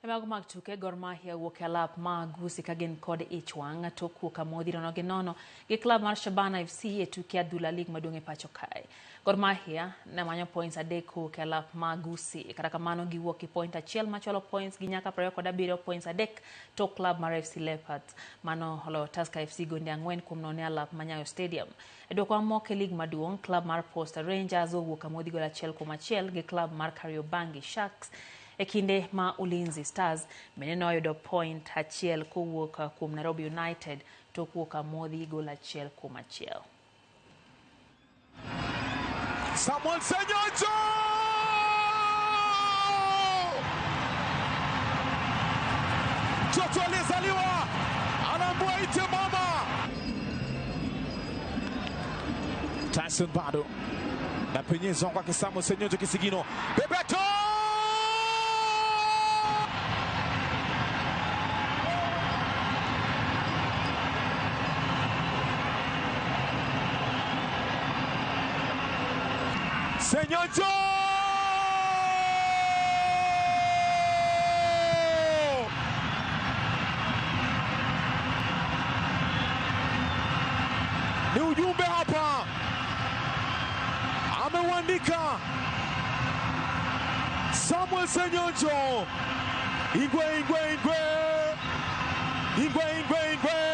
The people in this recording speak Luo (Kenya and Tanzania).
E mago mag tuke, Gor Mahia wuok e alap ma Gusii ka gin kod ich wang' tok wuok amodhi nono gi nono gi klab mar Shabana FC e tuke adhula lig maduong' e pacho kae. Gor Mahia ne manyo points adek kowuok e alap ma Gusii, kata kamano giwuok gi point achiel machwalo points gi nyaka 27 points adek tok klab mar FC Leopards mano oloyo Tusker FC gonde 4-0 e alap ma Nyayo Stadium. E duoko mamoko e lig maduong', klab mar Posta Rangers owuok amodhi gol 1-1 gi klab mar Kariobangi Sharks. E kinde ma Ulinzi Stars bende noyudo point achiel kowuok kuom Nairobi United tok wuok amodhi gol 1-1. Samuel Senyonjo! Mtoto aliyezaliwa anaambiwa ite mama. Tyson bado na penyezwa kwake Samuel Senyonjo kisigino. Bebeto! Senyonjo! Ni ujumbe hapa ameuandika Samuel Senyonjo. Ingwe, ingwe, ingwe. Ingwe, ingwe, ingwe.